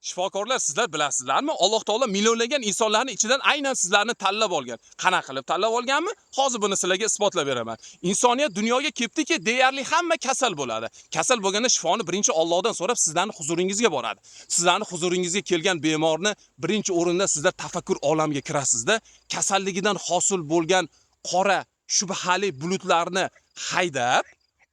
Shifokorlar, sizlar bilasizlarmi? Alloh taolo millionlagan insonlarning ichidan aynan sizlarni tanlab olgan. Qanaqa qilib tanlab olganmi? Hozir buni sizlarga isbotlab beraman. Insoniyat dunyoga kelibdiki, deyarli hamma kasal bo'ladi. Kasal bo'lganda shifoni birinchi Allohdan so'rab sizlarning huzuringizga boradi. Sizlarning huzuringizga kelgan bemorni birinchi o'rinda sizlar tafakkur olamiga kirasizda, kasalligidan hosil bo'lgan qora shubhali bulutlarni haydab,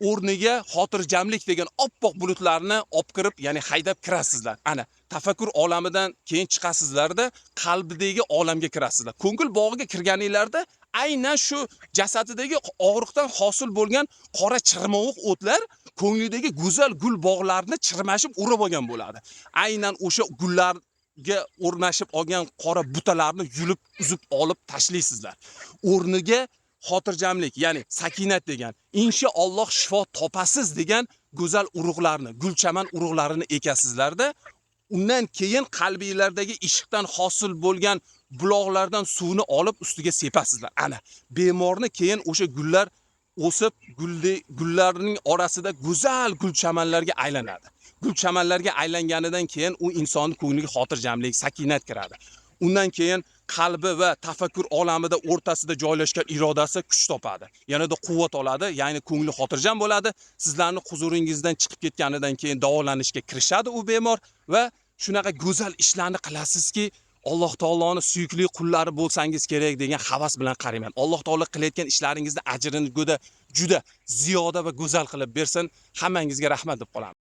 o'rniga xotirjamlik degan oppoq bulutlarni olib kirib, ya'ni haydab kirasizlar. Ana, tafakkur olamidan keyin chiqasizlarda, qalbidagi olamga kirasizlar. Ko'ngil bog'iga kirganinglarda aynan shu jasadidagi og'riqdan hosil bo'lgan qora chirmovuq o'tlar ko'nglidagi go'zal gul bog'larni chirmashib o'rab olgan bo'ladi. Aynan o'sha gullarga o'rnashib olgan qora butalarni yulib, uzib olib tashlaysizlar. O'rniga xotirjamlik, ya'ni sakinat degan, inshaalloh shifo topasiz degan go'zal urug'larni, gulchaman urug'larini ekasizlarda, undan keyin qalbinglardagi ishqdan hosil bo'lgan buloqlardan suvni olib ustiga sepasizlar. Ana, bemorni keyin o'sha gullar o'sib, gulli gullarning orasida go'zal gulchamanlarga aylanadi. Gulchamanlarga aylanganidan keyin u insonning ko'ngliga xotirjamlik, sakinat kiradi. Undan keyin qalbi va tafakkur olamida o'rtasida joylashgan irodasi kuch topadi. Yanada quvvat oladi, ya'ni ko'ngli xotirjam bo'ladi. Sizlarning huzuringizdan chiqib ketganidan keyin davolanishga kirishadi u bemor va shunaqa go'zal ishlarni qilasizki, Alloh taoloning suyukli qullari bo'lsangiz kerak degan havas bilan qarayman. Alloh taolo qilayotgan ishlaringizni ajrini juda ziyoda va go'zal qilib bersin. Hammangizga rahmat deb qolaman.